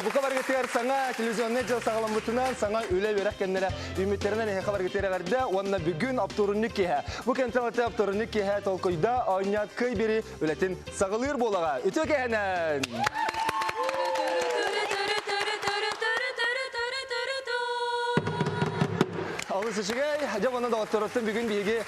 Бука баргытыгар саҥа телевизионнай дьыл саҕаламмытынан саҥа үлэ үөрэх кэннэрэ үмүттэринэн эһиэхэ баргытыгар эҕэрдэ уонна бүгүн оптуорунньук киэһэ. Бу кэмтэн ылата оптуорунньук киэһэ толкуйда оонньоот кый бири үлэтин саҕалыыр буолаҕа. Үтүө киэһэнэн! Олус үчүгэй. Дьэ, онон доҕотторуттан бүгүн биһиги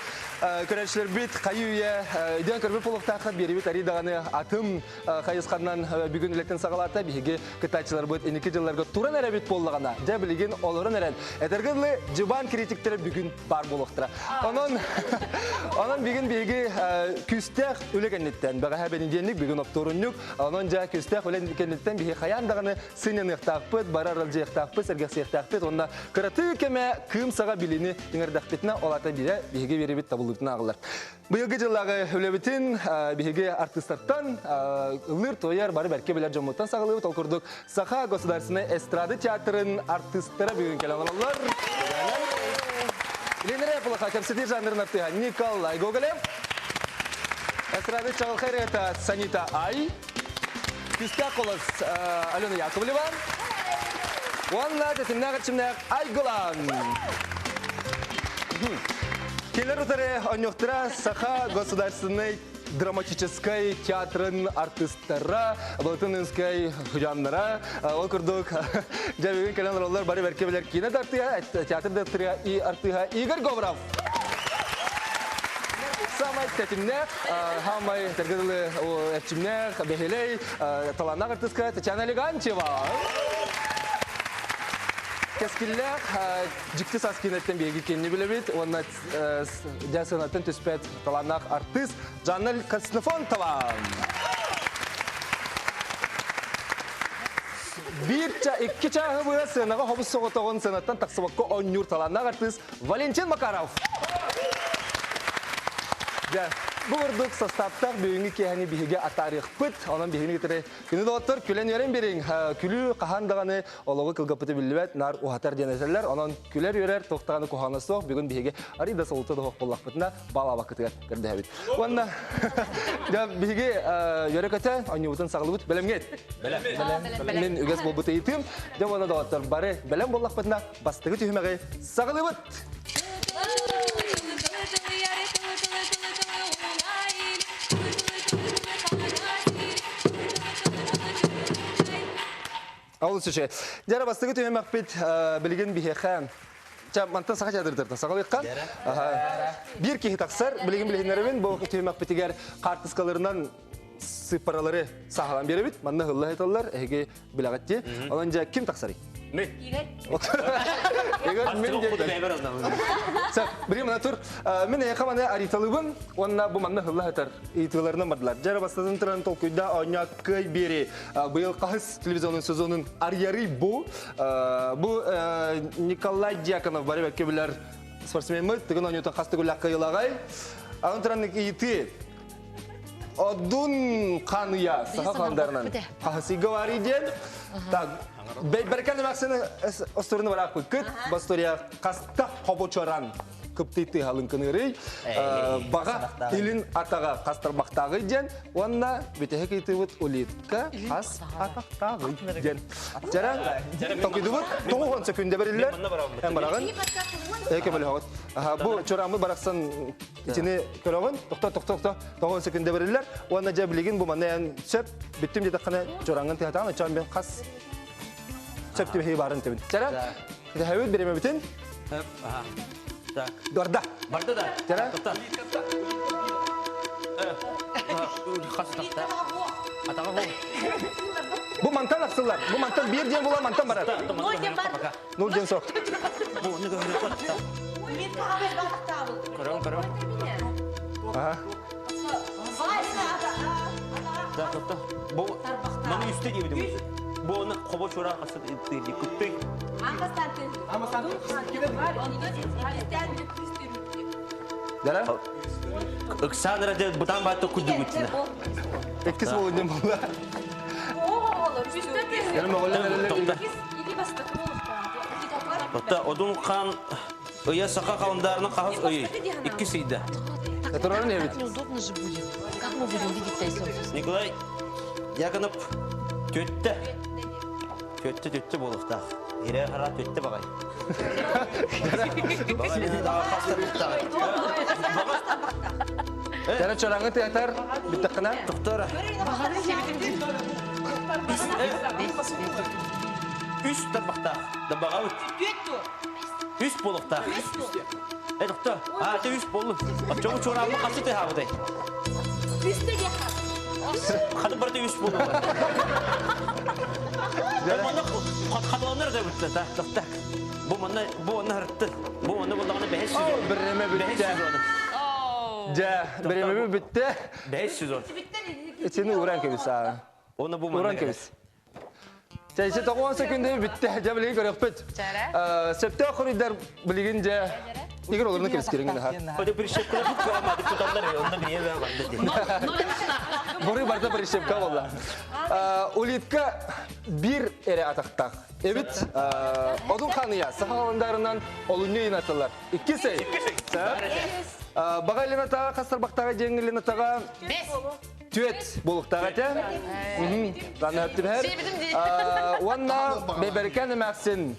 көрөөччүлэрбит хайы-үйэ өйдөөн көрбүт буолуохтааххыт биэрибит арый даҕаны атым хайысханан бүгүн үлэтин саҕалаата. Биһиги кыттааччыларбыт инники дьылларга туран эрэбит буоллаҕына, дьэ билигин олорон эрэн, этэргэ дылы дьыбаан критиктэрэ бүгүн баар буолуохтара. Онон онон бүгүн биһиги күүстээх үлэ кэнниттэн, бэҕэһээ бэнидиэнньик, бүгүн оптуорунньук, онон дьэ күүстээх үлэ кэнниттэн биһи хайаан даҕаны сынньаныахтаахпыт, барар аралдьыйыахтаахпыт, сэргэхсийэхтээхпит уонна кыратыы кэмэ кыым саҕа билини иҥэрдэхпитинэ, ол аата биирэ биһиги биэрэбит табыллыытын ааҕыллар. Быйылгы дьыллааҕы үлэбитин биһиги артыыстартан ыллыыр-туойар бары бэркэ билэр дьоммуттан саҕалыыбыт. Ол курдук Саха государственнай эстрада театрын артыыстара бүгүн кэлэн олороллор. Лена Ряполаха кэпсэтии жанрын артыыһа Николай Гоголев. Эстрада чаҕылхай ырыата Санита Ай. Күүстээх голос Алена Яковлева. Уонна тэтимнээх эрчимнээх Айгылан. Келер утары онньуктара Саха государственный драматическай театрын артыстара, Болотунинскай худьаннара, ол курдук дьэ бүгүн кэлэн олороллор бары бэркэ билэр киинэ да артыыһа, театр да и артыыһа Игорь Говоров. Самай тэтимнээх, самай этэргэ дылы эрчимнээх, бэһилэй, талааннаах артыыска Татьяна Легантьева. Кэскиллээх дьикти саас киинэттэн биһиги кинини билэбит уонна дьэ сыанаттан түспэт талааннаах артыыс Жанна Ксенофонтова. Биир икки чааһы быһа сыанаҕа хобус соҕотоҕун сыанаттан тахсыбакка оонньуур талааннаах артыыс Валентин Макаров. Дьэ, бу курдук састааптаах бүгүҥҥү киэһэни биһиги атаарыахпыт. Онон биһигини кытары күнү доҕоттор күлэн үөрэн бириҥ. Күлүү хаһан даҕаны олоҕу кылгаппыты биллибэт, наар уһатар диэн этэллэр. Онон күлэр үөрэр туох даҕаны куһаҕана суох. Бүгүн биһиги арый да солута да буоллахпытына баалаабаккытыгар көрдөһөбүт. Уонна дьэ биһиги үөрэ-көтө оонньуубутун саҕалыыбыт. Бэлэмҥит? Бэлэм. Мин үгэс буолбут ыйытыым. Дьэ уонна доҕоттор бары бэлэм буоллахпытына бастакы түһүмэҕи саҕалыыбыт! Ол үчүгэй. Дьара бастакы түһүмэхпит билигин биһиэхэ Ча мантан саха театрыттан саҕалыахха. Биир киһи тахсар. Билигин билиһиннэрэбин бу түһүмэхпитигэр хаартыскаларынан сыыппаралары сааһылаан биэрэбит. Манна ыһылла сыталлар. Эһиги билэҕит дии. Онон дьэ ким тахсарый? Мин. Игорь. Игорь мин диэн. Сөп, билигин мына тур. Мин эйиэхэ маны арыйталыыбын уонна бу манна ыһылла сытар ыйытыыларынан бардылар. Дьэ бастатан туран толкуйда оонньоо кыай биэри быйыл хаһыс телевизионный сезонун арыйарый бу. Бу Николай Дьяконов бары бэркэ билэр спортсменмыт. Тыгын оонньуутун хас төгүллээх кыайыылааҕай. Аны туран ыйытыы Одун ханыйа саха хандарынан хаһысыйга барый диэн. Так, бэркэн эмээхсин остуоруну бараахпыккыт. Бастория хаста хобочоран кыптый тыаһалын кынырый. Баҕа илин атаҕа хастарбахтааҕый диэн. Уонна бүтэһик ыйытыыбыт улитка хас атахтааҕый диэн. Дьара, токуйдубут. 90 секүндэ бериллер. Эн бараҕын. Көмөлөһөҕүт. Бу чораммыт барахсан Итини көрөҕүн, тохто, тохто, тохто, тоҕо секунда бериллэр. Уонна дьэ билигин бу манна эн сөп, бүттүм диэтэххинэ чораҥҥын тыһатаҕын, оччоон мен хас сөп түбэһии баарын тэбин. Чара, тэһэбит биремэбитин. Так. Барда. Барда да. Чара. Тохто. Хас тахта. Атаҕа хо. Бу мантан ахсыллар. Бу мантан биир диэн була мантан барар. Ноль диэн бар. Ноль диэн сох. Бу оны көрүнэ Көрөм, көрөм. Ага. Да, тохто. Бу маны үстэ диэбитим. Бу оны хобо чура хасыт итти кыттый. Дара? Ыксаан эрэ бытаан баатта куддугутина. Иккис болуйдum була. Отта Одун хаан ыйа саха халандаарынан хаһыс ыйый? Иккис ыйда. Это Так неудобно же будет. Как мы будем видеть-то, если он Николай Дьяконов төттө. Төттө төттө буолуохтаах. Ире хара төттө баҕай. Баҕай хастар Кара чораңы театр бүттэххинэ. Доктора. Үс тарбахтаах. Да баҕабыт. Үс буолуохтаах. Э, доктор, а, ты үс боллун. Оччоҕу чуорааммы хасы тыһаабытай? Үстэ диэхэ. Хаты барыта үс боллун. Манна хатыланар да бүтті, та, так. Бу манна, бу онна хырытты. Бу онна боллаҕына бэһис сезон. Биреме Бэһис бүтте. сезону. Дьэ, биремеби бүтте. Бэһис сезон. Итини уран кэбис аа. Оны бу Уран манна кэбис. Чэ, 90 секунда бүтте. Дьэ, билигин көрөхпүт. Сөптөөх хоруйдар билигин дьэ Игорь олорну кэбис кериңин аха. Оде прищепка бу кыамады туталлар, онно бие бе барда ди. Бары барда прищепка болла. Улитка бир эре атақтақ. Эбит, одун ханыя, сахаландарынан олунне инатылар. Икки сей. Баға таға, қастарбақтаға, жеңіліна таға, түет болуқтаға те. Таны өттіп әр. Уанна беберкен эмәксін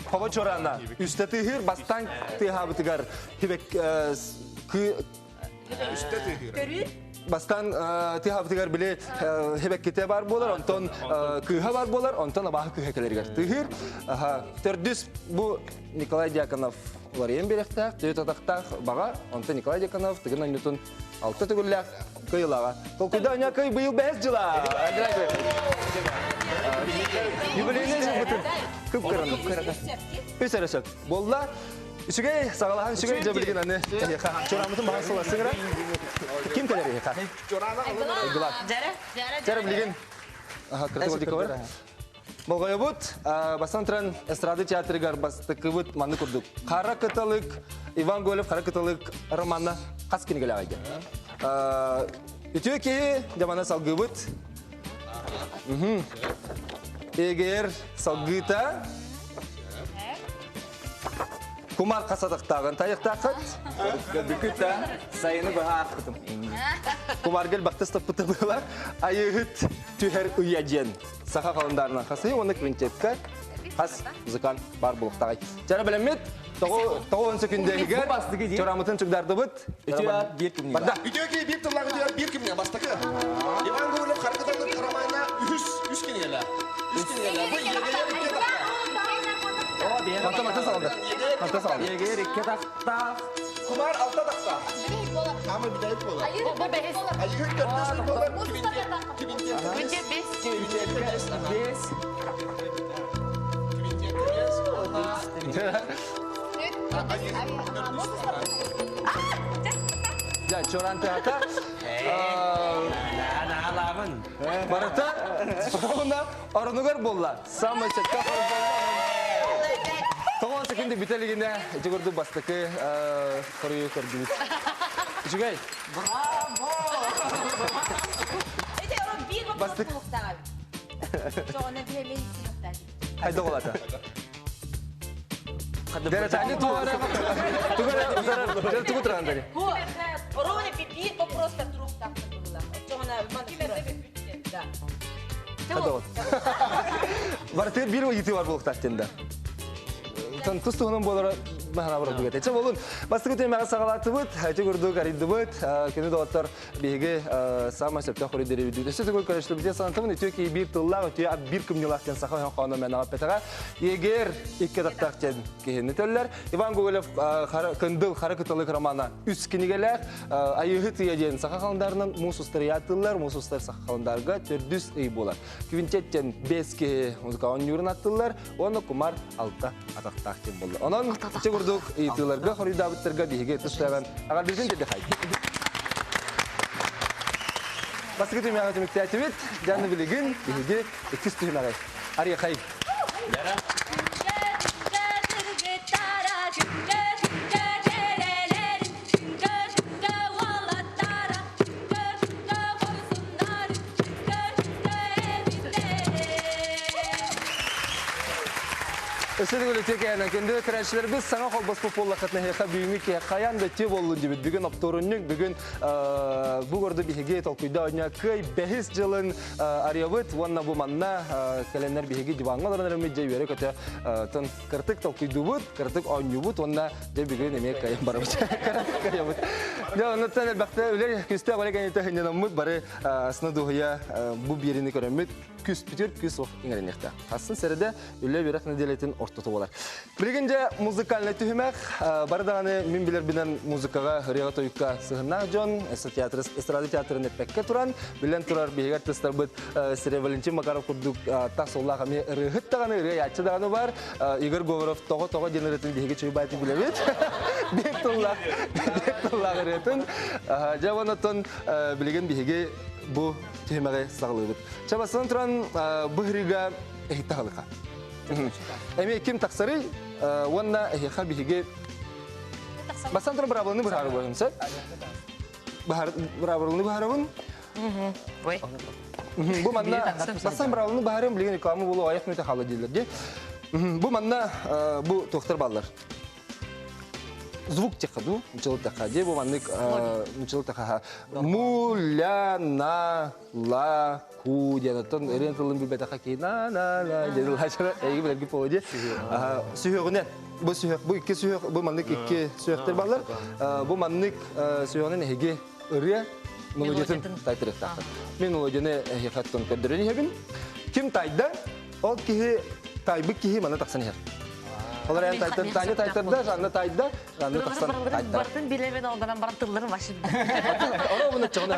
Хова чорана. Үсте тыһыр бастан тыһабытыгар хибек бастан тыһабытыгар биле хебекките бар болар, онтон кыһа бар болар, онтон абаһы кыһа келергер. Тыһыр, төрдүс бу Николай Дьяконов уларыйын берехтаах, төт атахтаах баҕа, онтон Николай Дьяконов тыгын ойнутун алта төгүллээх кыйылаҕа. Толкуйда оня кый быйыл бэһэс дьыла. Юбилейный жылбытын кып-кыраны. Үс эрэ сөп. Болла, үчүгэй, саҕалаһан үчүгэй дьэ билигин аны чорамытын баҕа сыласыҥыра. Ким кэлэр эһиэхэ? Айгылан. Дьэрэ билигин. Кыртык бар. Болҕойобут, бастан туран эстрада театрыгар бастакыбыт манны курдук. Хара кыталык, Иван Голев Хара кыталык романна хас кинигэлээх айда. Үтүө киһи дьамана салгыбыт. Эгер салгыта Кумар хасатықтағын тайықтақыт. Бүкүтә сайыны баһа аахпытым. Кумаргыл бактыс таппыты была. Айыгыт түһэр уяден. Саха қалындарынан хасы, оны квинтетка хас музыкант бар булуқтағай. Жара білемет, тоғы секундегер чорамытын чугдардыбыт. Үтүө ат биир күнү. Барда. Үтүө киһи биир тыллаах үтүө биир кимҥэ бастакы. Иван Гоголев Хара кыталык романа үһүс үс кинигэлээх. Үс кинигэлээх. Бу Егер икки тахта. Манта манта салды. Манта салды. Егер икки тахтаах. Кумар алта тахта. Ама бүтэйик буолар. Бу бэһис. Айыгын төрдүс ый буолар. Квинтет. Квинтет бес. Квинтет бес. Бес. Квинтет бес. Айыгын төрдүс. Я чоран театр. Аламын. Барыта, соңында орнугар болла. Самый сетка Тоғыз секунды бүтелігіне жүгірді бастықы хоруйу көрдүбүт. Үчүгэй. Бастык. Хайда болата. Дәрәтәни туара. Тугара, тугара, тугу турандары. Ровно биир вопрос туруктаах была. Да. Хайда болат. Барты бир йити бар болуктак тенде. Тон тус туһунан буолара маһана бар бүгет. Эче болун бастыкы темаҕа саҕалаатыбыт, эче курдук арыйдыбыт, күнү доҕоттор биһиги саамай сөптөөх хоруйдары Өссө төгүл көрөшлүбүтэ санатыбын, үтүө киһи биир тыллаах, үтүө ат биир кымньылаах диэн саха хоһооно мэн аҕаппетаҕа. Егер икки тахтаах диэн киһини төллөр. Иван Гоголев Кындыл Хара кыталык романа үс кинигэлээх Айыһы тыйа диэн саха халандарынан муус устар аттылар, муус устар саха халандарга төрдүс ый буолар. Квинтеттен бес киһи музыка оонньуурун аттылар, оны кумар алта атахтаах диэн буолла. Онон иче курдук ыйытыыларга хоруйдаабыттарга биһиги тустаан аҕалбытын деді хай. Бастакы түмэҕэ түмүктээтибит, дьааны билигин биһиги иккис түһүмэҕи арыйахай. Яра. Өссө төгүл үтүө кэһэнэн күндү көрөөччүлэрбит саҥа холбоспут буоллаххытына эһиэхэ бүгүҥҥү киһи хайаан да үтүө буоллун диэбит. Бүгүн оптуорунньук, бүгүн бу горду биһиги толкуйда оонньоо кыай бэһис дьылын арыйабыт уонна бу манна кэлэннэр биһиги диваҥҥа олорон эрэммит дьэ үөрэ-көтө тон кыртык толкуйдуубут, кыртык оонньуубут уонна дьэ бүгүн эмиэ кыайан барабыт. Кыратык кыайабыт. Дьэ оннуттан элбэхтэ үлэ күстээх үлэ кэнниттэн сынньанаммыт бары астына дуоһуйа бу биэриини көрөммүт күспүтүгэр күс ох иҥэриниэхтээх. Хассын сэрэдэ үлэ үөрэх нэдиэлэтин ортото буолар. Билигин дьэ музыкальнай түһүмэх бары даҕаны мин билэрбинэн музыкаҕа, ырыаҕа-тойукка сыһыннаах дьон, театр, эстрада театрын эппэккэ туран, билэн турар биһигэр тыстарбыт Сире Валентин Макаров курдук тах суоллаах эмиэ ырыаһыт даҕаны, ырыа даҕаны бар. Игорь Говоров тоҕо-тоҕо диэн ырыатын биһиги чуйбаатын билэбит. Биир тыллаах, биир тыллаах ырыатын. Дьэ, онон билигин биһиги бу түһүмэҕи саҕалыыбыт. Чабасын туран быһырыга эһитте халыка. Эми ким тахсарый уонна эһиэхэ биһиги Бастан туран быраабыланы быһаарыбын сөп? Быраабыланы быһаарабын. Бу манна бастан быраабыланы быһаарым билигин реклама болу аяқ мүтэ хала дииллэр ди. Бу манна бу туохтар баллар. Звук теха ду, нчыл теха ди бу маннык нчыл теха му ля на ла ку диэн оттон ырыан тылын билбэтэхэ киһи на на на диэн ылаачара эйги билэрги буолуо дии сүһүөҕүнэн бу сүһүөх бу икки сүһүөх бу маннык икки сүһүөхтэр бааллар бу маннык сүһүөҕүнэн эһиги ырыа мелодиятын тайтырыахтаахтар мин мелодияны эһиэхэ оттон көрдөрөн иһэбин ким тайда ол киһи тайбыт киһи маны тахсан иһэр Ол эрэн тайтар Таня тайтарда, Жанна тайда, Жанна тахсан тайтар. Бартын билебин олганан баран тылларын башын. Оро буну чоҕуна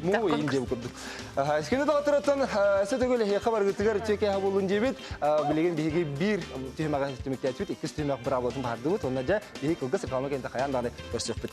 Му иин диэбит курдук. Искини доҕотторуттан сөтөгөл эһиэхэ баргытыгар үтүөкэ булун диэбит. Билигин биһиги биир түһүмэҕи түмүктээччибит, иккис түһүмэх быраабылатын баһардыбыт. Онно дьэ биһиги кылгас реклама кэннэ хайаан даҕаны көрсүөхпүт.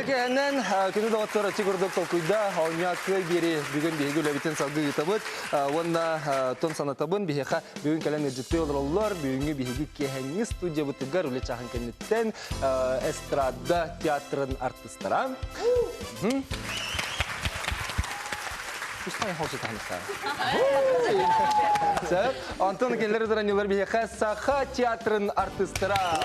Кэннэн күнү доҕоттор аччык курдук толкуйда оонньоо кыай биэри бүгүн биһиги үлэбитин салгыы ыытабыт уонна тон санатабын биһиэхэ бүгүн кэлэн ыалдьыттыы олороллор бүгүҥҥү биһиги киэһэҥҥи студиябытыгар үлэ чааһын кэнниттэн эстрада театрын артыстара Сөп. Онтон кинилэр ыранньылар биһиэхэ Саха театрын артыстара.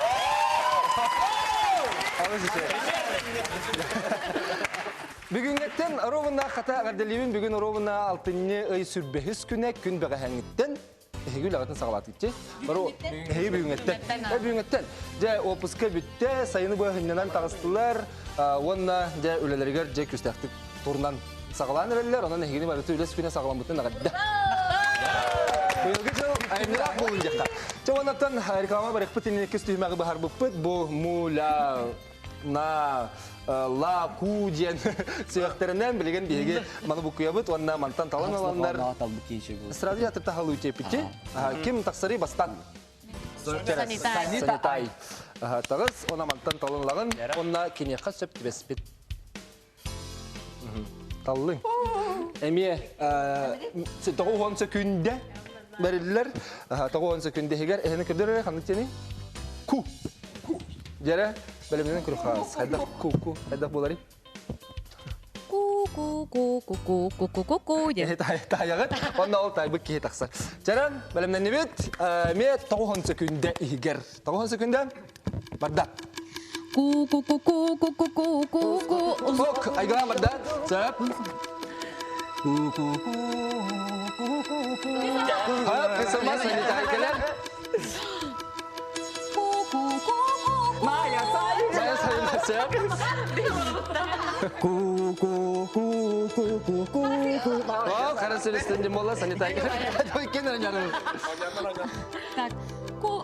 Бүгүҥҥэттэн ровно хата эҕэрдэлиибин бүгүн ровно алтынньы ый сүрбэһис күнэ күн бэҕэһээҥҥиттэн эһиги үлэҕитин саҕалаатыгытчы. Бару эһиги бүгүҥҥэттэн. Бүгүҥҥэттэн. Дьэ отпуска бүттэ, сайыны быһа сынньанан таҕыстылар уонна дьэ үлэлэригэр дьэ күүстээхтик турунан саҕалаан эрэллэр. Онон эһигини барыты үлэс күнэ саҕаламмытын эҕэрдэ. Быйылгы дьыл айымньылаах буолун диэххэ. Чэ уоннаттан реклама барыахпыт иннинэ иккис түһүмэҕи быһарбыппыт. Бу муля на ла ку диэн сүрэхтэринэн билигин биһиги маны буккуйабыт уонна мантан талан ыланнар сразу ятыр тахалыы тиэппити ким тахсарый бастан санитай таҕыс она мантан талан ылаҕын уонна киниэхэ сөп түбэспит таллыҥ эмиэ тоҕус сөкүндэ бэриллэр тоҕус сөкүндэ иһигэр эһини көрдөр эрэ ханнык диэний ку Дьэрэ, бэлэмнэнэн күрүхаас. Хайдах ку-ку, хайдах буоларый? Ку-ку-ку-ку-ку-ку-ку-ку диэн. Таайаҕыт, онно ол таайбыт киһи тахсар. Чэрэн, бэлэмнэннибит. Эмиэ тоҕуһун сөкүндэ иһигэр. Тоҕуһун сөкүндэ барда. Ку-ку-ку-ку-ку-ку-ку-ку. Ок, айгылаан барда. Сөп. Ку-ку-ку-ку-ку-ку. Хөп, кысылма санитар кэлэр. Майа Майа сайын сөп. Ку-ку-ку-ку-ку-ку. О, хара сөрүстен дем болла санитар. Ой, кен Так, ку...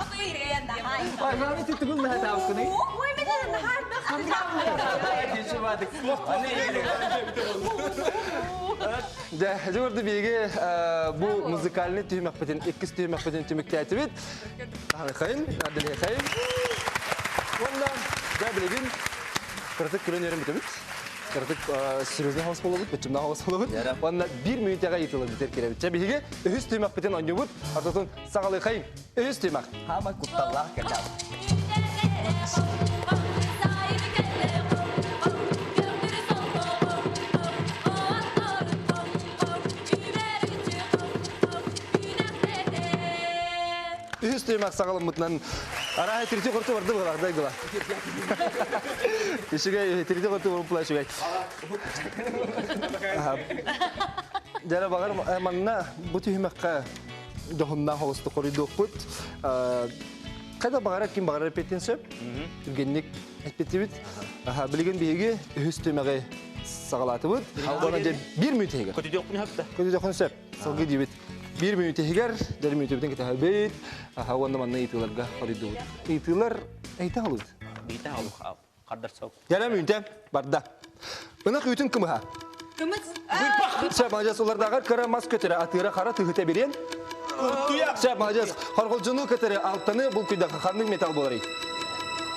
Ай, түгүл наһаа таапкыный. Ой, мен Дьэ, дьэ биһиги бу музыкальный түһүмэхпитин, иккис түһүмэхпитин түмүктээтибит. Таһыхайын, Аделихайын. Уонна дьэ билигин кыратык күлэн үөрэн бүтөбүт. Кыратык серьезный хаус болобут, быччымнаах хаус болобут. Уонна биир мүнүүтэҕэ ыйытылар бүтэр кирэбит. Чэ, биһиги үһүс түһүмэхпитин оонньуубут. Ортотун саҕалыхайын. Үһүс түһүмэх. Хаама кутталлаах кэллэ. Үһүс түһүмэх саҕаламмытынан арааһы тирити хорту барды быһалаах дайгыла. Үчүгэй тирити хорту барып үчүгэй. Дьэрэ баҕар манна бу түһүмэххэ дьоһуннаах оҕустук хоруйдуохпут. Хайда баҕарар ким баҕарар эппиттин сөп. Түргэнник эппиттибит. Билигин биһиги үһүс түмэҕи саҕалаатыбыт. Онон дьэ биир мүнүүт иһигэр. Көтүтүөхпүн сөп да. Көтүтүөххүн сөп. Салгыы диибит. Биир мүнүүт иһигэр, дьэ мүнүүтүбүтүн кэтэһэбит. Уонна манна ыйытыыларга хоруйдуубут. Ыйытыылар эйте халыбыт. Биитэ халу хардар соп. Дьэрэ мүнүүтэ барда. Ынах үүтүн кымыһа. Кымыс. Сөп, молодец. Улардааҕар кыра мас көтөрө атыыра хара тыһыта бириэн. Сөп, молодец. Хорҕолдьуну көтөрө алтаны булкуйдахха ханнык металл буоларый?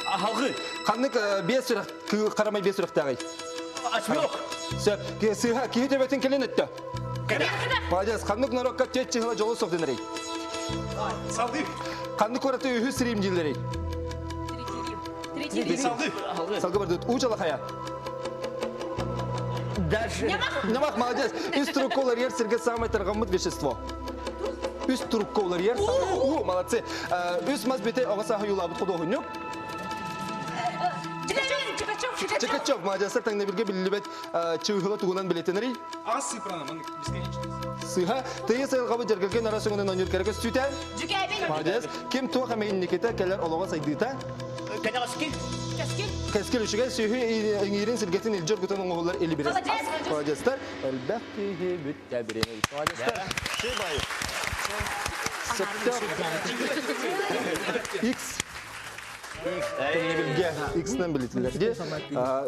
Аһалгы. Ханнык биэс сүрэх харамай биэс сүрэхтээҕий? Осьминог. Сөп. Сыыһа киһи төбөтүн кэлин өттө. Молодец. Ханнык норуокка тет чыһыла дьолу суох дэнэрий? Салгыы. Ханнык куораты үһүс рим дииллэрий? Третий рим. Салгыы. Салгы бардыт. Уу чалахая. Дальше. Нямах, молодец. Үс турукка уларыйар сиргэ самое тарҕаммыт вещество. Үс турукка уларыйар. У, молодцы. Үс мас бите оҕо сааһы юлаабыт худуоһунньук. Чикачев, Чикачев, молодецтар таҥнабилгэ биллибэт чыыһыла тугунан билетинэрий? Ас сыпрана, маннык бесконечность. Сыһа, тыйыс айылҕабыт дьэргэлгэ нара сөҥөнөн оонньуур кэрэ көстүүтэ. Дьүкээбил. Молодец. Ким туох эмэ инникитэ кэлэр олоҕо сайдыыта? Кэнэҕэски. Кэскил. Кэскил үчүгэй сүөһү иҥиирин сиргэтин илдьэ оргутан оҥоһуллар илибирес. Молодец. Молодецтар. Элбэх киһи бүттэ бириэмэ. Молодецтар. Шибай. Сөптөөх. X. Тэҥнэбилгэ X-нан билитилэр. Ди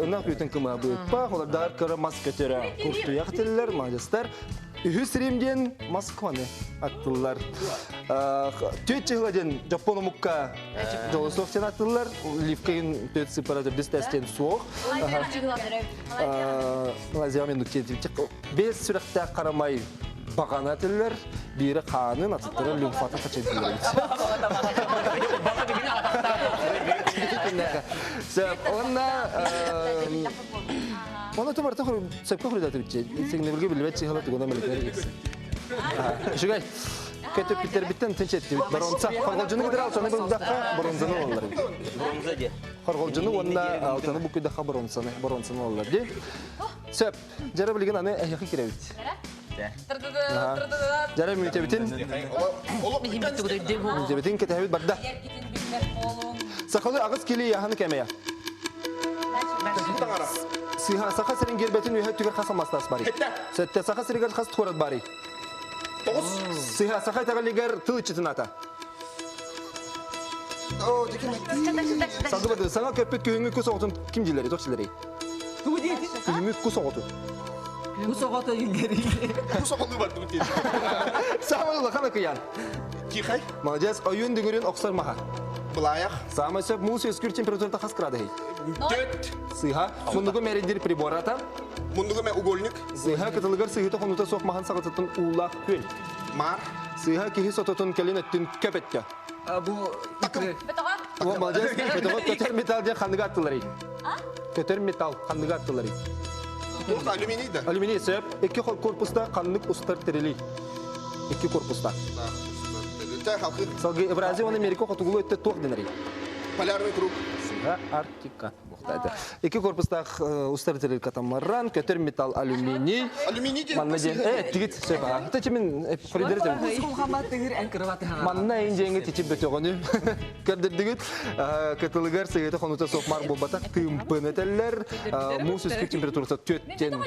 ынах үтүн кымаа быыппах, олардар кыра мас көтөрө куртуйах тиллер, молодецтар. Үһүс Рим диэн Москваны аттыллар. Түөт чыһыла диэн Дьоппон омукка Жолосов диэн аттыллар. Ливкайын түөт сыппара төрдүс тэстен суох. Малайзияға мен Бес сүрэхтээх харамай баҕана этиллэр, биирэ хаанын, атыттара лимфатын хачайдыылар. Сөп, онна Оны тубарта сөпкө хуруйдатыбытчы. Сигнебилге билбет чыһыла тугуна милитер. Үчүгэй. Көтүп битербиттен тынч эттибит. Бронза. Хорголжуну кытары алтаны булдахха бронзаны олалар. Бронза де. Хорголжуну уонна алтаны букуйдахха бронзаны, бронзаны олалар ди. Сөп. Жара билигин аны эһиэхэ кирэбит. Жара мүйтебитин. Мүйтебитин кэтэһэбит барда. Сахалы аҕыс кили яһаны кэмэйэ. Сыха саха сирин гербетин үһэ түгэр хас алмастаас барый? Сэттэ саха сиригэр хас куорат барый? Тоҕус. Сыха саха итэҕэлигэр тыл иччитин ата. Салгыбады саҥа көппүт күһүҥҥү кус оҕотун ким дииллэрий, туох дииллэрий? Тугу диэтин? Күһүҥҥү кус оҕотун. Кус оҕото иҥэрий. Кус оҕолуу бардыбыт диэн. Саамай улахан акыйаан. Тихай. Молодец. Ойуун дүҥүрүн охсор маһа. Былаайах. Саамай сөп муус үөскүүр температурата хас градуһый? Төт. Сыыһа. Муннугу мэрийдир прибората. Муннугу мэ угольник. Сыыһа кытылыгар сыһыта хонута суох маһан саҕатыттан уулаах күөл. Маар. Сыыһа киһи сототун кэлин өттүн көп өттө. Бу Такым. О, молодец. Көтөҕө көтөр металл диэн ханныга аттыларый? Көтөр металл ханныга аттыларый? Туох алюминий да? Алюминий сөп. Икки корпуста ханнык устар тирилий? Икки корпуста. Салгыы Евразия уонна Америка хотугулуу өттө туох дэнэрий? Полярный круг. Арктика. Икки корпустаах устар терил катамаран, көтөр металл алюминий. Алюминий диэн. Манна диэн, тигит сөп аа. Та чимин фридер тем. Манна ин жеңи тичип бөтөгөнү. Көрдөрдүгүт. Кытылыгар сыгыты хонута соқмар болбатак тымпын этеллер. Муус үскүк температурасы төттен.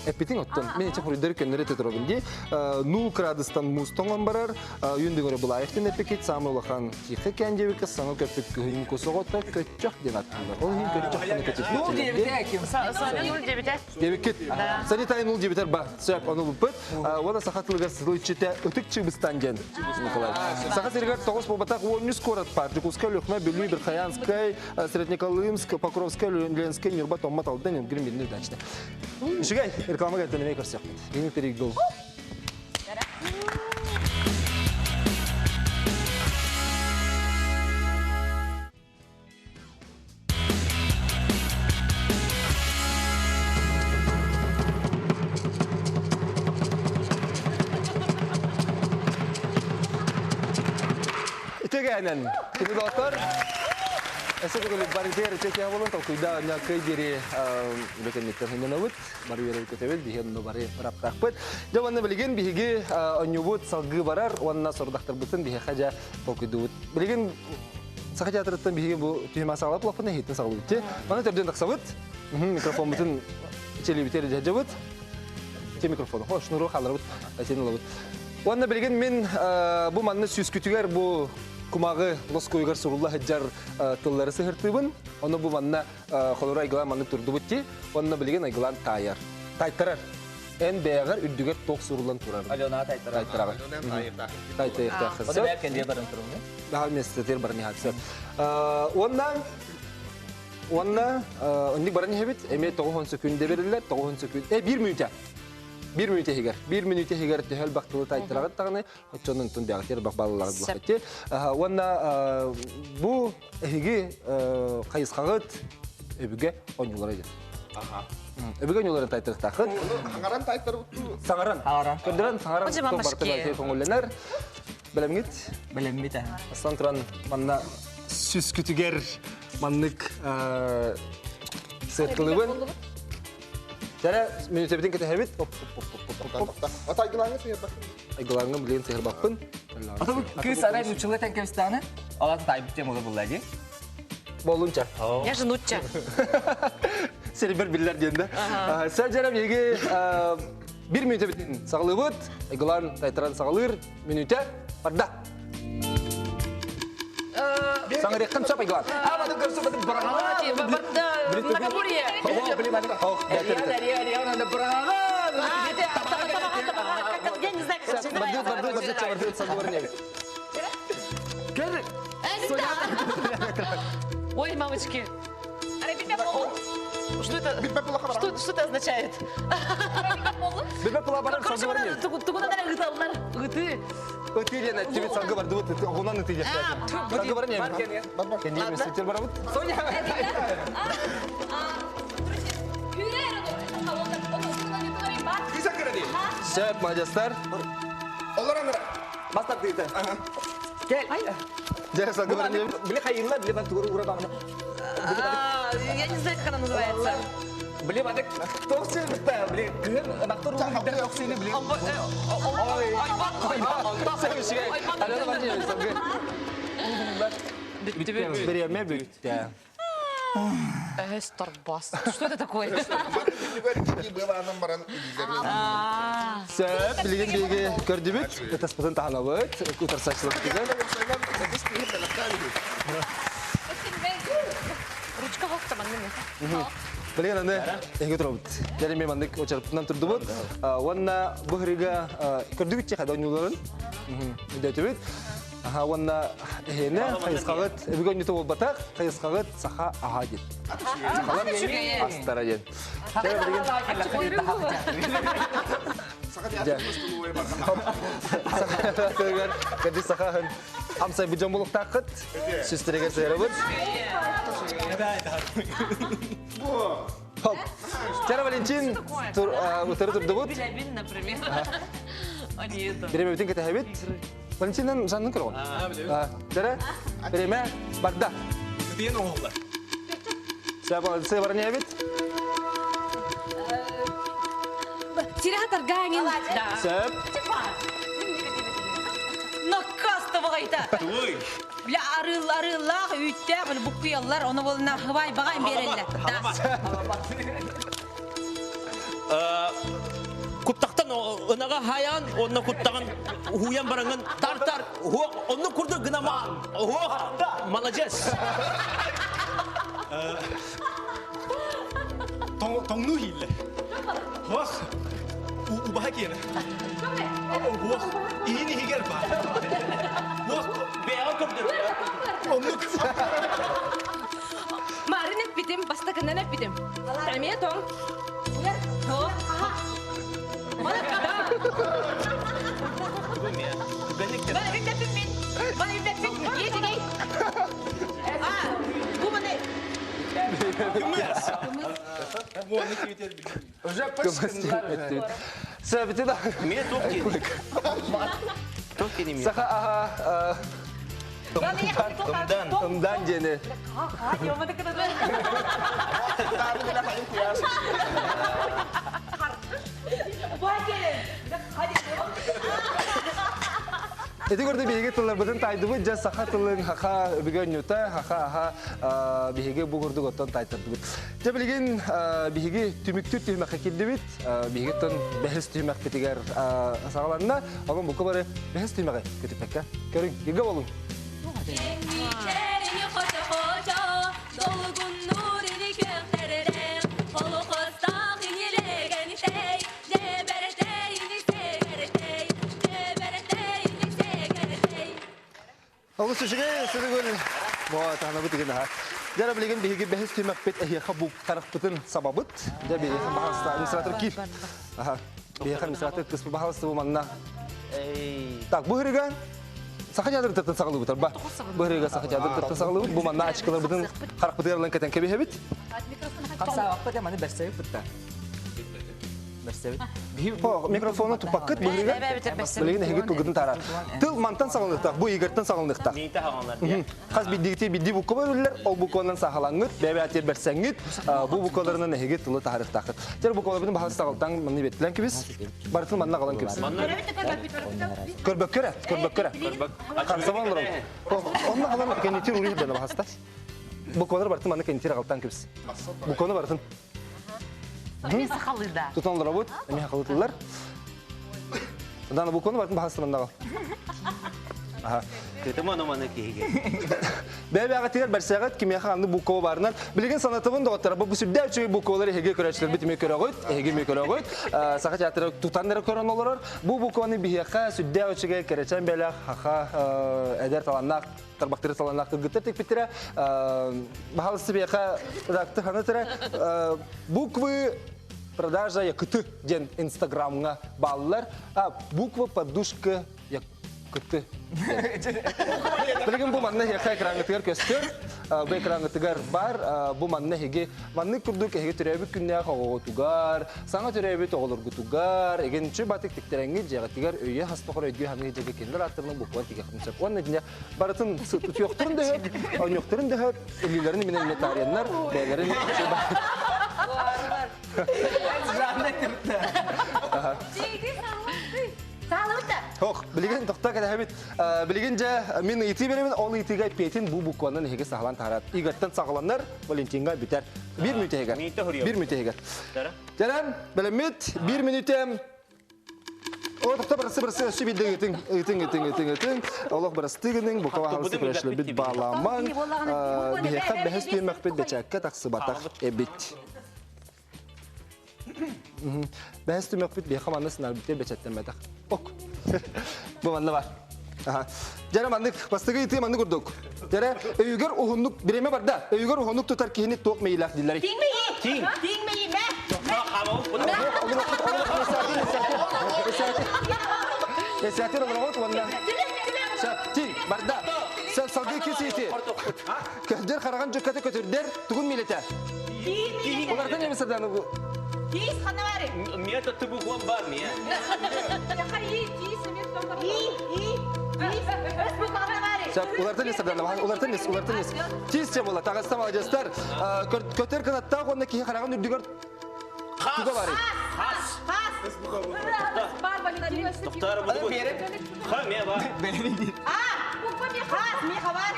Эппитин оттон. Мен иче фридер көннөрө тетерогун ди. 0 градустан муус тоңон барар. Үйүндүгөрө булаевтин эппикит самы улахан тихи кәндебикке саңы көппүт күһүн кусогото көтчөх диэн аттылар. Ол иһин көтчөх гына көтүт. Нул диэбитэ ким? Соня нул диэбитэ. Диэбиккит. Санитай нул диэбитер ба. Сөп ону буппут. Уона саха тылыгар сылыччыта ытык чыбыстан диэн. Николай. Саха сиригэр тоҕус буолбатах 13 куорат бар. Дьокуускай, Өлүөхүмэ, Бүлүү, Верхоянскай, Среднеколымск, Покровскай, Ленскэй, Ньурба, Томмот, Алдан, Өлгүр, Мирный, Удачный. Үчүгэй, реклама кэлтэн эмиэ көрсөхпүт. Мин перегол. Үтөгәнен, күні достар, Эсэ бүгүн барытыгар үтө болон толкуйда няккай дири үлэкэнниттэн хыннанабыт, бары үөрэ көтөбүт, биһи онно бары быраптаахпыт. Дьэ уонна билигин биһиги онньубут салгыы барар уонна сорудахтарбытын биһиэхэ дьэ толкуйдуубут. Билигин Саха театрыттан биһиги бу түһүмэ саҕалап улаппытын иһиттэн саҕалыыбыт. Маны төрдүөн тахсабыт. Микрофоммутун челибитер дьадьабыт. Те микрофону. Хош, нуру халарбыт, сен ылабыт. Уонна билигин мин бу манны сүүскүтүгэр бу кумаҕы лоскуйугар сурулла сылдьар тыллары сыһыртыыбын. Ону бу манна холоро айгылаан маннык турдубут ти. Онно билигин айгылаан таайар. Тайтарар. Эн бэйэҕэр үрдүгэр туох суруллан турар? Алена тайтарар. Тайтарар. Тайтарар. Ону бэйэ кэнниэ баран турумну. Daha местетер баран иһатсы. Уонна Уонна оннук баран иһэбит, эмиэ тоҕуһун сөкүүндэ бериллэр, тоҕуһун сөкүүн, биир мүнүүтэ. Биир мүнүүтэ иһигэр. Биир мүнүүтэ иһигэр төһө элбэх тылы тайтараҕыт даҕаны, оччонон тун бэҕэтиэр бах балалаҕыт булахыти. Уонна бу эһиги хайысхаҕыт өбүгэ оонньуулара диэн. Өбүгэ оонньууларын тайтарыктаахыт. Саҥаран тайтарбыт. Саҥаран. Көрдөрөн саҥаран барытын көҥүллэнэр. Бэлэмҥит? Бэлэммит. Астан туран манна сүскүтүгэр маннык сыаттылыбын. Дәрә мүнүтөбүтүн кэтэһэбит. От айгылааҥҥа сыһырбаккын. Айгылааҥҥа билигин сыһырбаппын. Ата бу кыыс арай нуччалыы этэн кэбистэҕинэ, ол ата таайбыт диэн буолар булла дии. Болунча. Я же нучча. Сирбер биллэр диэн да. Сәл биһиги бир мүнүтөбүтүн саҕалыыбыт. Айгылаан тайтаран саҕалыыр мүнүүтэ барда. Саҥарыаххын сөп айгылаан. Многоборье. Я не знаю, как это называется. Ой, мамочки. Что это? Что, что это означает? Короче, Ыты. Ыты диэн эттибит салгы бардыбыт, оҕунан ыты диэн. Салгы бар не? Кэнниэ мессетер барабыт. Соня. Сөп, мадьастар. Олар анара. Бастар тыыта. Кел. Дьэ, салгы бар не? Били хайынла, били бар тугуру ура бамына. Я не знаю, как она называется. Били бадык. Тоқсы бітті, били кыһын ынақтар угун тохсыны били. Ой, Алена бар не? Салгы. Береме бүттэ. Старбас. Что это такое? Сөп, билигин биһиги көрдүбүт, ытаспытын таһанабыт, утарсааччылар түгэн. Ручка хохта маннык. Билигин аны эһиги турабыт. Дәлеме маннык очарпытынан турдубут. Уонна бу хырыга көрдүбүт чехада ойнуларын. Үдөтүбүт. Аха, уонна эһиэнэ хайысхаҕыт өбүгэ оонньуута буолбатах, хайысхаҕыт саха аһа диэн. Сахалар астара диэн. Саха саха амсай бу дьон булуктааххыт. Сүстэригэр сыһарабыт. Хоп. Тера Валентин утары турдубут. Например. Они это. Биремебитин кэтэһэбит. Валентинан жаннын көрөҕүн. Тера, биреме барда. Ытыйан оҥоһуллар. Сэ баран эбит. Сире таргаangin. Сөп. Наккаста бағайта. Ой. Бля арыл арыллаах үүттээх били буккуйаллар, оны болна хыбай бағайын береллер. Да. Куттақтан ынаға хаян, онна куттағын хуян бараңын тар-тар, онны курду гынама, хуак, молодец. Тоңну хилле. Хуах. Убаха киene. Хуах. Ихини хигер ба. Хуах. Бэҕэ көрдөр. Оннук. Марын эппитим, бастакынан эппитим. Тамия тоң. То. Бана үтәппин мин. Бана үтәппин. Етигей. А, бу мане. Сөп, ити да. Мие тоқ кені. Тоқ кені мие. Саха аха Ымдан. ымдан жени. Эти көрді биһиги тылларбытын тайдыбыт, жа саха тылын хаха бүгөн нюта, хаха аха биһиги бу курдук оттон тайтырдыбыт. Жа билигин биһиги түмүктүр түмәккә килдибит, биһиги тон бәһис түмәк битигәр сагаларына, алын бу бары бәһис түмәгә көтүпәккә. Көрүң, гига болун. Олус үчүгэй, сырыгыл. Бу тана бу деген ха. Жара билеген биһиги бәһис түмәк бит эһиэхэ бу тарахпытын сабабыт. Жа биһиги баһаста администратор кир. Аха. Биһиги администратор кыс баһаста бу манна. Так, бу хырыган Саха театры тыртын сағылы ба. Бу хырыга саха театры тыртын сағылы бу манна ачкылар бытын харахпытыгарлан кетен кебиһебит. Қапса маны бәрсәбит бітті. Бәрсәбит. Хо, микрофону тупаккыт бу хырыга. Билеген эһиги тылгытын тара. Тыл мантан сағылныктак, бу игертен сағылныктак. Мейті хағанлар. Хас биддигити бидди букка бөрүллер, ол букканан сахалаңыт, бәбә атер берсәңит, бу буккаларынан эһиги тылы тахарыктакыт. Жер буккалар баһасы сагылтан манны беттилен кибис. Бартын манна калан кибис. Көрбөккөрө, көрбөккөрө. Харсабан лорон. Онна калан кенитир ури бена баһаста. Буккалар бартын манны кенитир калтан кибис. Букканы бартын. Тутан лорабут, эми хакылтылар. Дана букканы бартын баһасы манна кал. Аха. Кытыма номаны киһиге. Бәбә агатыгар бәрсәгәт кимияха анны буква барынан. Билген санатыбын доктор, бу сүрдә үчү буквалары эһиге көрәчләр бит ме көрәгөт, эһиге ме көрәгөт. Саха театры тутаннары көрөн олорор. Бу букваны бихияха сүрдә үчүгә керәчән бәлә хаха әдәр таланнак тарбактыры таланнак гыттыр тик битерә. Бахалысы бияха редактор ханатыра буквы продажа якыты ден инстаграмга баллар. А буква подушка якыты. Билген бу манна хеха экрангытыгар көстөр, бу экрангытыгар бар, бу манна хеге, манны курдук хеге төрөбүт күннэ хоготугар, саңа төрөбүт оголоргутугар, эгенчи батык тиктереңги жагатыгар өйө хастохор өйгө ханы жеге кенлер аттырны буква тиге хымчак. Онна дине барытын тутуйокторун дөһөп, ойнокторун дөһөп, элилерин менен метарияннар, бээлерин Хох, билеген тохта када хабит. Билеген же мен ити беремин, ол итиге петин бу букванын эге сахалан тарат. Игорьтен сагаланнар Валентинга битер. Бир минут эгер. Бир минут эгер. Жарам, билемит, бир минутем. О, тохта барысы барысы өсү бидде итин, итин, итин, итин, итин. Олох барысы тигинин, буква халысы прешле бит баламан. Бихе бехес түймәк бит бечәккә таксы батак эбит. Бәһес түмәк бит бихе манны сынар битер бечәттен бәтак. Ок. Бу манны бар. Аха. Жара маннык, бастыгы ити манны курдук. Жара өйгөр ухуннук биреме бар да. Өйгөр ухуннук тутар кихини тоқ мейлах диллери. Тиңмейи. Тиң. Тиңмейи, мә. Эсәтер олорот онна. Ти барда. Сел салгы кисити. Көдер караган жөккәтә көтөрдер тугун милете. Олардан эмес аданы бу. Тиз ханавари. Мие татты буквам бар мие. И, и, тиз, өс бу ханавари. Сөп, улартан ис улартан ис, улартан ис. Тиз те була, тағыста молодецтар. Көтер кынаттаах уонна киһи хараҕын үрдүгэр туга барый? Хас. Хас. Тоқтары бұды бұл. Ха, ме ба. Хас, ми хабар.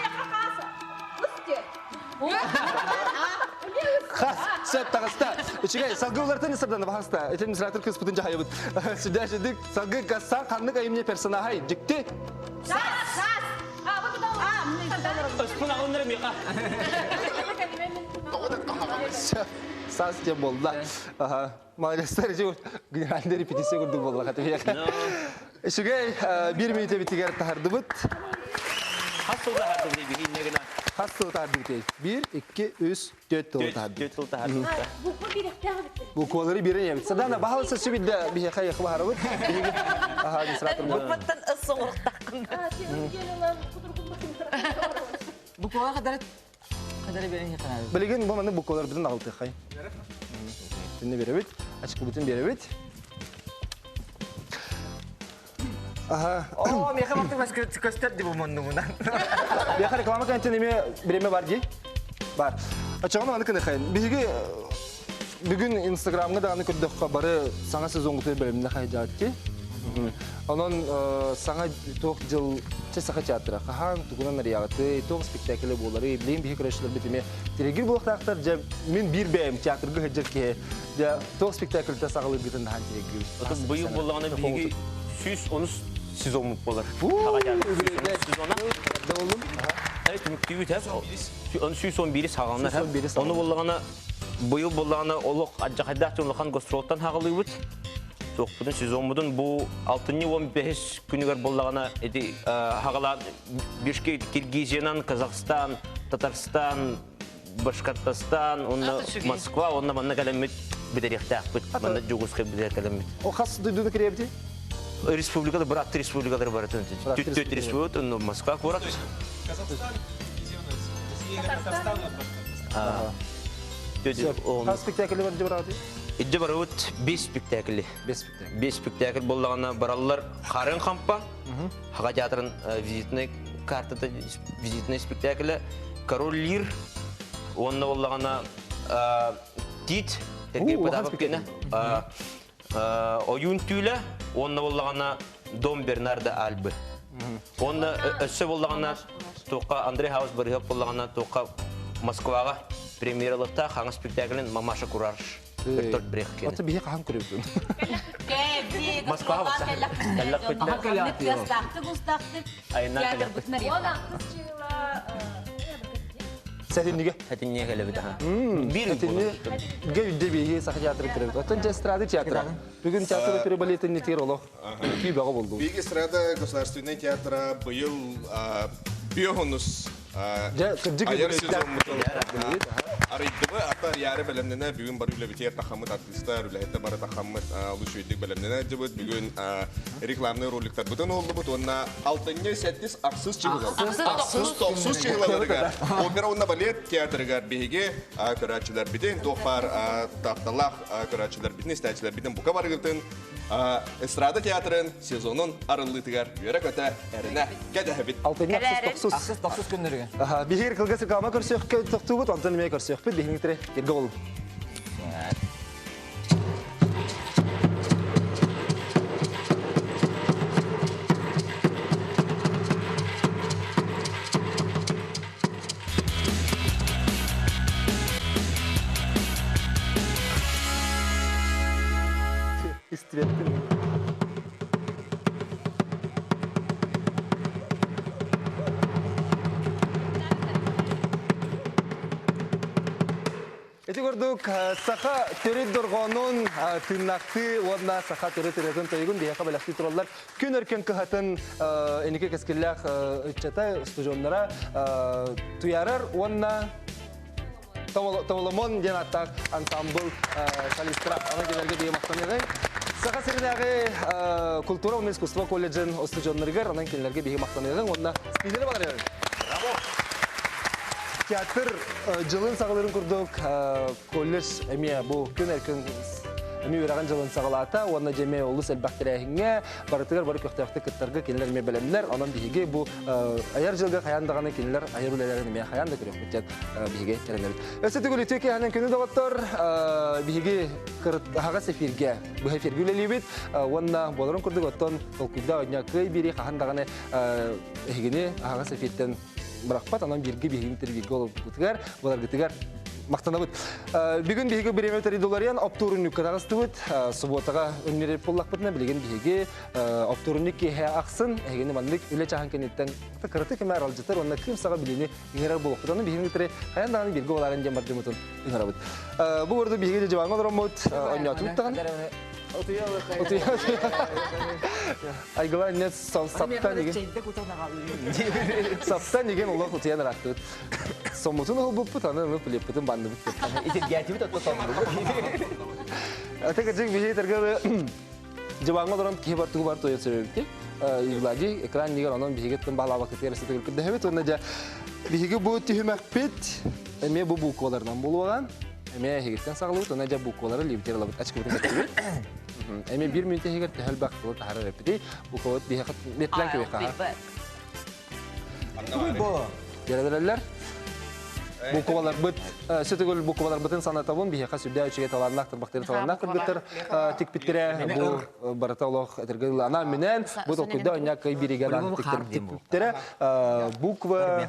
Хас, сөп таҕыста. Үчүгэй, салгы улартан исардан баһаста. Этим администратор кыспытын жахайбыт. Сүдә жидик, салгы гассан ханнык айымне персонахай дьикти. Ыспын ағыннары меқа. Сөп, сас те болла. Ага. Молодецтар, жу генеральный репетиция курдук болла хатыбия. Үчүгэй, бир минуте битигер тахардыбыт. Хас сылда харды бі бігін Хас сыл тахардыбыт. 1, 2, 3, 4 тыл тахардыбыт. Төрт сыл тахарды. Буквалары бирен ебит. Садана бахалса сүбидде бихе хайы хыбарыбыт. Аха, администратор. Букваттан ыс соңуруктаккын. Буквага кадар кадар берен хакана. Билген бу маны буквалар бүтүн алты хай. Түнне беребит, ачык бүтүн беребит. Аха. О, меха бакты маскы көстөр дип монну мунан. Бияха реклама кантен эме биреме бар ди. Бар. Ачагын аны кыны хайын. Биһиги бүгүн Инстаграмга да аны көрдөхкө бары саңа сезон күтөр беремне хай жаатты. Онон саңа тоқ жыл Саха театра хахан тугунан ариягаты тоқ спектаклі болары билин биһи көрөшүлөр битиме телегир булактактар же мен бир бэм театрга хеджер ке же тоқ спектакльте сагылы битин хан телегир. Отын быйыл болғаны биги 110 сезон болар. Сезона. Evet, müktübüt hep. 111 сағанlar hep. Оны болғаны быйыл болғаны олық аджақайдақ жолықан гастролтан хағылыбыт. Тоқпудun сезонмудун бу 6-15 күнүгөр боллагана эти хагала Бишкек, Киргизиянан, Казахстан, Татарстан, Башкортостан, онна Москва, онна манна калемит битерихтаакпыт, манна жугуска битер калемит. О хас дойдуну киребди? Республикада брат республикалар бар Төт республика, но Москва курат. Казахстан, Россия, Казахстан, Хас спектакль бар жибараты? Идде барабыт 5 спектакль. 5 спектакль. 5 спектакль боллагана бараллар Харын Хампа, Хага театрын визитный картада визитный спектакль, Король Лир, онна боллагана Тит, Сергей Потапов кене, Оюн Тюля, онна боллагана Дом Бернарда Альбы. Онна өссө боллагана тоқа Андрей Хаус барыгап боллагана тоқа Москвага премьералыкта хаңа спектаклин Мамаша Кураж. Бертольд Брехт кене. Аты бихе хахан көрөбүт. Москва болса. Сәтинниге. Сәтинниге келебит аха. Бир Сәтинниге үдде бихе саха театры көрөбүт. Оттон эстрада театра. Бүгүн театр опера балетин нетер олох. Күй бага болду. Биги эстрада государственный театра быйыл биохонус Айар сезон Арыйдыбы атар яры бәлемнене бүгүн бар үле битер тахамыт артисттар үләһәттә бары тахамыт лучшийдик бәлемнене дибит бүгүн рекламный роликтар бүтән oldu бут онна алтынчы сәттис аксыз чыгылар. Аксыз токсуз чыгыларга. Опера онна балет театрга биһиге көрәчүләр битен тохпар тапталах көрәчүләр битен истәчүләр битен бука барыгытын эстрада театрын сезонун арыллытыгар йөрәк өтә әренә кәдәһә бит. Алтынчы аксыз токсуз. Аксыз токсуз күннәргә. Аха, бихир кылгас реклама көрсөк токтубут, онтон неме көрсөк бит, бихин тире ерге болу. Истреттин. Эти көрдүк саха төрөт доргонун тыннакты уонна саха төрөт төрөтүн тойгун бияка балакты тураллар күн өркен кыхатын энеке кескиллях ыччата студионнара туярар уонна Таволамон ден аттак ансамбл солисттара аны келерге деген мактаныгы. Саха сиринагы культура уонна искусство колледжин студионнарыгар анан келерге биги мактаныгы уонна спидери бар. Браво! Театр жылын сағылырын күрдік, колледж әме бұл күн әркін Эми үөрэҕин дьылын саҕалаата уонна дьэ эмиэ олус элбэх тэрээһиҥҥэ барытыгар бары көхтөөхтүк кыттарга кинилэр эмиэ бэлэмнэр. Онон биһиги бу айар дьылга хайаан даҕаны кинилэр айар үлэлэрин эмиэ хайаан да көрүөхпүт диэн биһиги эрэнэбит. Өссө төгүл үтүө киэһэнэн күнү доҕоттор, биһиги аһаҕас эфиргэ быһа эфиргэ үлэлиибит уонна буоларын курдук оттон толкуйда онньо кыай бири хаһан даҕаны эһигини аһаҕас эфиртэн бырахпат, онон бииргэ биһигини бииргэ олорбутугар, буларгытыгар махтанабыт. Бүгүн биһиги бириэмэ төридуларыйан оптуорунньукка таҕыстыбыт. Субуотаҕа өннөрөр буоллахпытына билигин биһиги оптуорунньук киэһэ ахсын эһигини маннык үлэ чаһын кэнниттэн кыратык эмэ аралдьытар уонна кыым саҕа билиини ыҥырар буолуохпут. Ону биһигини кытары хайаан даҕаны бииргэ буоларын диэн бардымытын ыҥырабыт. Бу орду биһиги дьыбаҥҥа олороммут, онньоотубут даҕаны. Айгыла инне саптан igen. Саптан igen олох утуйан ырааттыбыт. Соммутун уһулбуппут, аны ылып билеппитин банныбыт. Итиргээтибит отто соннубут. Ата кырдьык биһиги таргалы дьыбаҥҥа олорон киһи бар тугу бар туйан сөбүбүт. Влади экран нигер онон биһиги тын баалаабаккытыгар сытыгыр көрдөһөбүт уонна дьэ биһиги бу түһүмэкпит эмиэ бу букваларынан булуоҕа. Эмиэ эһигиттэн саҕалыыбыт уонна дьэ буквалары лиибитигэр ылабыт ачкыбытын кэттибит. Эмиэ биир мүнүүтэ иһигэр төһө элбэх тылы таһаарар эппитий. Буквабыт биһиэхэ метлэн кэбиэххэ. Дьэрэлэрэллэр. Букваларбыт, сөтөгөл букваларбытын санатабын, биһиэхэ сүрдээх үчүгэй талааннаах тарбахтарын талааннаах кыргыттар тикпиттэрэ. Бу барыта олох этэргэ дылы анаан минээн, бу толкуйда онньа кый биригэ тикпиттэрэ. Буква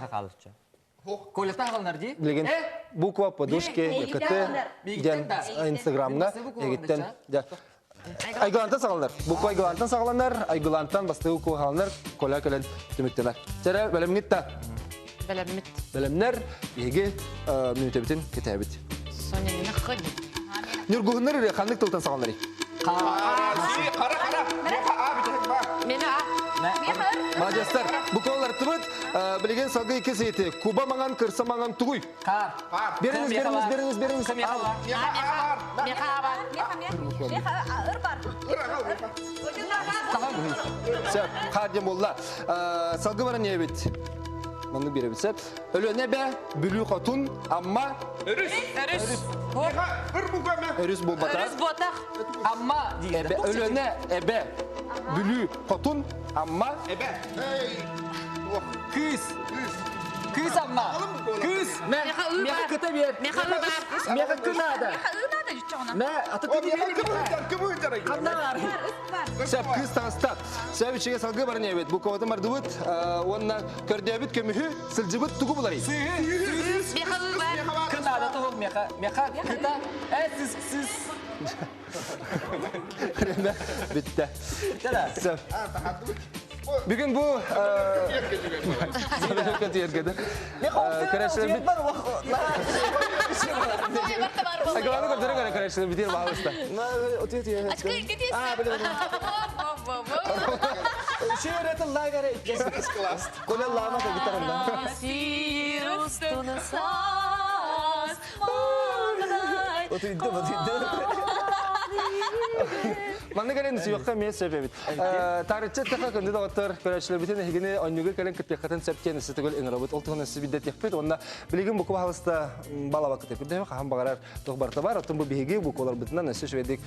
Колета хаалынар дии. Билигин буква подушки КТ диэн Инстаграмҥа эгиттэн Айгылантан саҕаланар. Буква Айгылантан саҕаланар, Айгылантан бастакы буква хааланар, Коля кэлэн түмүктэнэр. Чэрэ, бэлэмҥит да? Бэлэммит. Бэлэмнэр, биһиги мүнүүтэбитин кэтээбит. Соня, не находи. Ньургуһуннар ырыа ханнык тылтан саҕаланарый? Хара, хара. Мена а. Молодецтар. Буквалар тыбыт. Билигин салгыы икки сиити. Куба маҥан, кырса маҥан тугуй? Хаар. Бериңиз, бериңиз, бериңиз, бериңиз. Меха Сөп, хаар диэн буолла. Салгы баран иэбит. Маннык биэрэбит сөп. Өлүөнэ бэ, Бүлүү хотун, Амма. Өрүс. Өрүс. Өрүс буолбата. Өрүс буотах. Амма диир. Эбэ, Өлүөнэ, Эбэ, Бүлүү хотун, Амма. Эбэ. Кыыс. Кыыс Амма. Кыыс. Меха кыта биэр. Меха ыы Меха кынаада. Мэ, аты кыны Ханна Сөп, кыыс таҥаста. Сөп үчүгэй салгыы баран иэбит. Бу куотун бардыбыт уонна көрдөөбүт көмүһү сылдьыбыт тугу буларый? Меха ыы бар. Кынаада тоҕо меха. Меха кыта. Э, сыс, сыс. Рена бүттэ. Сөп. Бүгүн бу Көрәшілер Айгыланы көрдөрө көрө көрәшілер битер баалыста. Коля лама да гитарында. Манна кэлэн сүөххэ эмиэ сөп эбит. Таарычча эттэххэ күндү доҕоттор, көрөөччүлэрбитин эһигини онньуга кэлэн кыттыаххытын сөп диэн өссө төгүл ыҥырабыт. Ол туһунан өссө билдэтиэхпит. Уонна билигин буква хаалыста балабаккыт көрдөһө хаһан баҕарар туох барыта бар. Оттон бу биһиги букваларбытынан өссө үчүгэйдик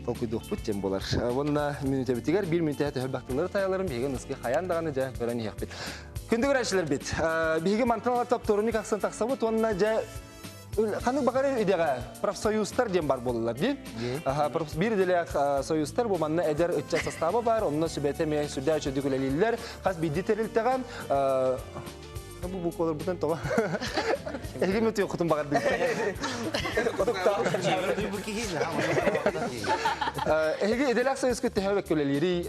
толкуйдуохпут диэн буолар. Уонна мүнүүтэбитигэр биир мүнүүтэ төһө бахтылары таайаларын биһиги ныски хайаан даҕаны дьэ көрөн иһиэхпит. Күндү көрөөччүлэрбит, биһиги мантан ала топтуоруник ахсын тахсабыт уонна дьэ Ханнык баҕарар идэҕэ профсоюзтар диэн бар буолаллар дии. Биир идэлээх союзтар бу манна эдэр ыччат састааба бар, онно сүбэтэ эмиэ сүрдээх үчүгдүк үлэлииллэр. Хас биирдии тэрилтэҕэ бу букваларбытын тоҕо эһиги мүтү хотун баҕардым. Эһиги идэлээх союзка төһө бэккэ үлэлиирий,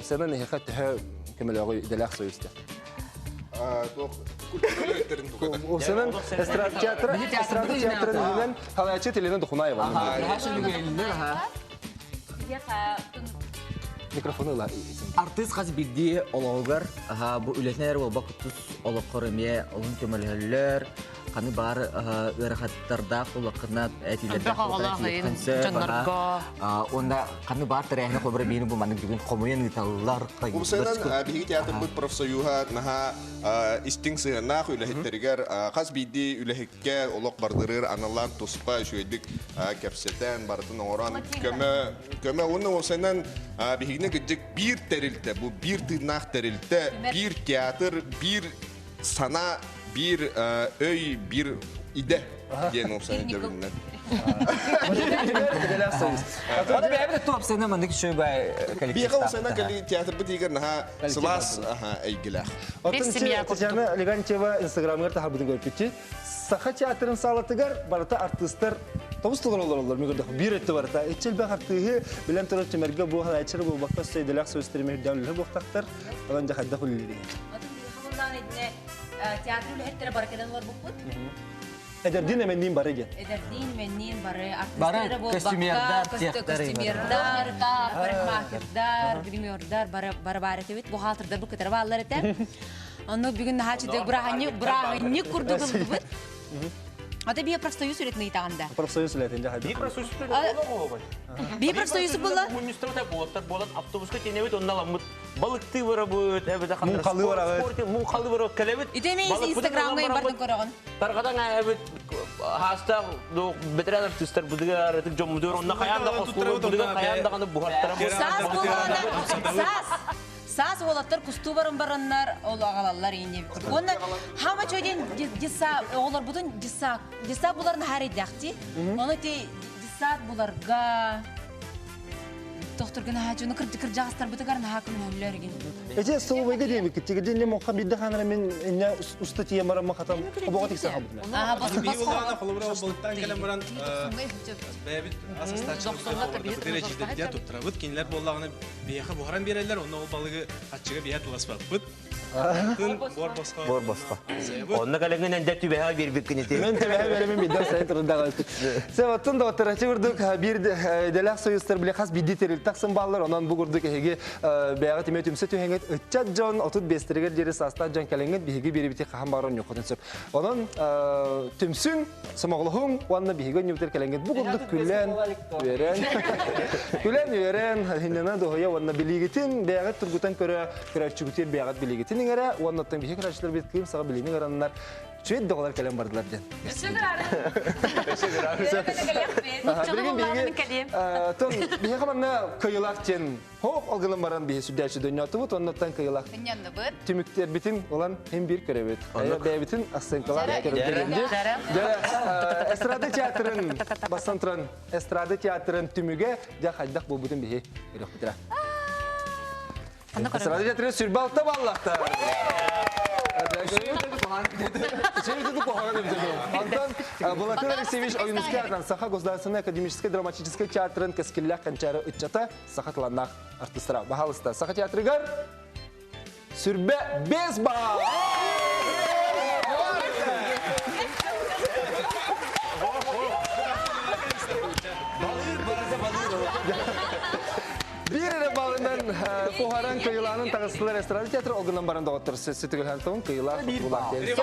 сенан эһиэхэ төһө көмөлөөҕүй идэлээх союз диэн? Осынан эстрада театра, эстрада театрын иһинэн халааччы Елена Духунаева. Микрофону ыла. Артыыс хас биирдии олоҕугар бу үлэтинэн эрэ буолбакка тус олоххор эмиэ олун көмөлөһөллөр. Қаны бар ырахаттардаах улақына этилердэх Элбэх оҕолоох эйин дьоннорго. Онда қаны бар тэрээһини холбура биини бу маннык бүгүн хомуйан ыыталлар. Уопсайынан биһиги театрбыт профсоюһа наһаа истиҥ сыһыаннаах үлэһиттэригэр, хас биирдии үлэһиккэ олох бардырыыр аналлаан туспа үчүгэйдик кэпсэтэн барытын оҥорон көмө көмө уонна уопсайынан биһигини кырдьык биир тэрилтэ, бу биир тыыннаах тэрилтэ, биир театр, биир сана, биир өй, биир идэ диэн уопсайынан өйдөбүлүнэн. Оны бэйэбит туопсайынан маннык үчүгэй коллектив. Биэхэ уопсайынан кэлии театрбыт иһигэр наһаа сылаас эйгэлээх. Оттон Татьяна Легантьева инстаграмыгар таһаарбытын көрбүппүт. Саха театрын саалатыгар барыта артыыстар тобус толору олороллор мүгүрдэх биир өттө барыта. Иччил бэх артыыһы билэн турар түмэргэ бу халайчылар буолбакка сөйдөлөөх сөстөрүмэ үрдээн үлэ буохтахтар. Онон дьэ хайдах үлэлиир. Театр үлэһиттэрэ бары кэлэн олорбуппут. Эдэрдиин эмэнниин бары диэн. Эдэрдиин менниин бары Бары артыыстары буолбакка, костюмердар, техтар, костюмердар, парикмахердар, гримердар бары бары бар этибит. Бухгалтердар бу кытары бааллар этэ. Онно бүгүн наһаа чүдэ бырааһынньык курдук ылбыт. Ата бие профсоюз үлэтин ыйтаҕында. Профсоюз үлэтин дьэ хайдах. Биир профсоюз үлэтин Бие профсоюз була. Министрата болаттар болат автобуска тенебит онна ламмыт балыкты барабыт, эбите Муҥхалыы барабыт. Муҥхалыы барабыт келебит. Итеме инстаграмга бардын көрөҕүн. Таргадан эбит хаста бетерен артистер будыгар ытык жоммудур онна хаян да костур будыгар хаян да ганы бухаттара. Саас булаана саас. Саас уолаттар кустуу баран бараннар ол агалаллар инне. Онна хама чөйден диса оҕолор бутун диса диса буларын харидахти. Оны те дисат буларга доктор гына хажуну кырды кыржагастар бутыгар наха күнөллөргин. Эже столовойга дейми китиге ден моха бидде ханара мен инне уста тие мара махатам обога тиксе хабытна. Ага бос Биһи бос. булаана холобура балыктан кэлэн баран бэйэбит ас астааччылар туттарабыт. Кинилэр буоллаҕына биһиэхэ буһаран биэрэллэр, онно ол балыгы аччыга биһэ туласпаппыт. Тын буор босхо. Буор босхо. Онна калеңен дә түбәһә бирбик кинити. Мен тебәһә беремен бидде сайын турында Се оттон да оттарачы курдук бир делах союзтар биле хас бидди терил таксын баллар онон бу курдук эһиги бәгә тиме түмсө түһәңет ытчат жон отут бестеригер жери саста жон кәлеңет биһиги бирибити хахан барон йокотун сөп. Онон түмсүн сомоглохун уанна биһиги нюбтер кәлеңет бу курдук күллән үөрен күлән үөрен хиннена дохоя уанна билигитин бәгә тургутан көрө көрәчүгүтер бәгә билигитин иңәрә уаннаттан биһиги көрәчүләр бит кыйм сага билигин араннар чүет догалар кәлән бардылар ден. Билигин биһиги тон биһиги хаманна кыйылак тен хоқ алгылын баран биһи сүдәчү дөнья тубут оннаттан кыйылак түмүктер битин olan hem bir көрөбүт. Бэбитин асынкалар көрөбүт. Эстрада театрын бастан туран эстрада театрын түмүгө жа хайдак болбутун биһи көрөк битира. Эстрада театрын сүрбалта баллакта. Антон Владимир Алексеевич Ойунский атынан Саха Государственной академической драматической театрын кескиллях кончары ытчата Саха таланнах артистра. Бахалыста Саха театрыгар сүрбе бес балл! Бир эрэ балынан кухаран кыйылаанын тагыстылар эстрада театры олгунан баран доҕоттор сөтүгүл хантон кыйылаах кутулаах диэн.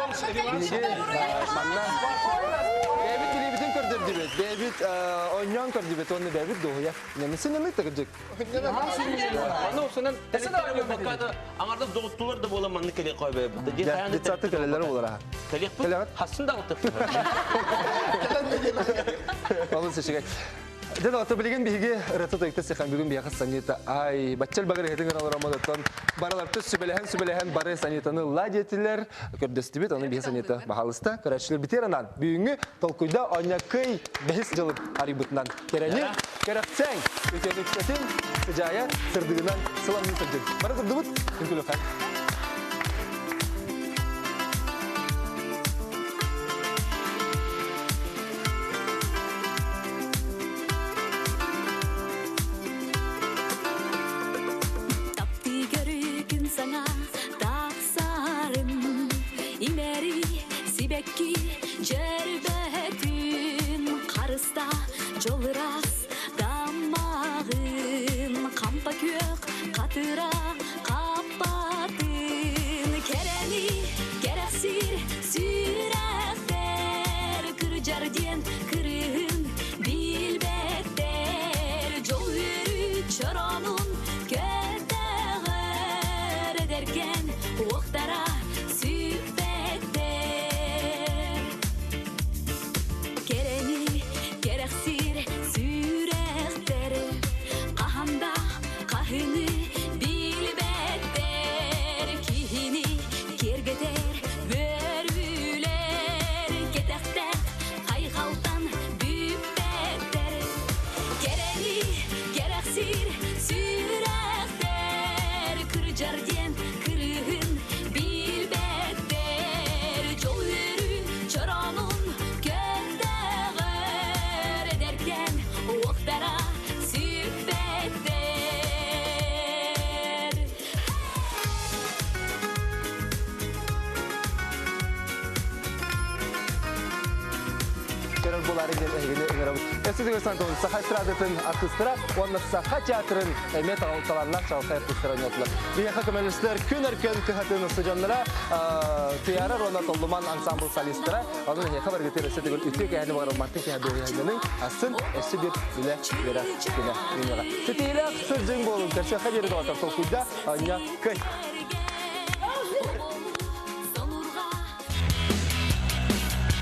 Биһиги манна бэйэбит билибитин көрдөрдүбүт, бэйэбит онньоон көрдүбүт, уонна бэйэбит дуоһуйа. Нэмисин тыгырдык. Аны осынан тәлектер аңарда доғыттулар да бола манны келе кой бе. Детсаты кэлэлэр болар. Келек хасын да алты. Олус үчүгэй. Ден ото билген биһиги ырыты тойыкта сехан бүгүн биһиги санита ай баччал багыр хетин алар амадаттан баралар төс сүбелеһен сүбелеһен бары санитаны ла диэтилер көрдөстүбүт оны биһиги санита баһалыста көрәчлер битер анан бүгүнгү толкуйда онякый бэһис жылып арыйбытынан керени керексең үтөнүксетин сыжая сырдыгынан сыламын сырдын бары курдубут үnkүлү. Тапты көрүкүн саңа тақсарын, Имери сибекки жербетин, Қарыста жолырас дамағын, Қампа көк қатыра қапатын, Керени керексир сүрәктен. буолаары диэн эһигини ыҥырабыт. Өссө төгүл санатабын, Саха эстрадатын артыыстара уонна Саха театрын эмиэ талааннаах чаҕылхай артыыстара оонньоотулар. Биһиэхэ көмөлөстөр Күн Өркөн кыһатын устудьуоннара, Туйаара Рона Толлуман ансамбл солистара. Онон эһиэхэ барыгытыгар өссө төгүл үтүө кэһэни баҕарылматтын кэһэ дуоһуйаһыннаныҥ, астын өссө биир үлэ үөрэх күнэ үүнүөҕэ. Ситиһиилээх сылдьыҥ буолуҥ, көрсүөххэ диэри доҕоттор толкуйда, оонньоо, кый!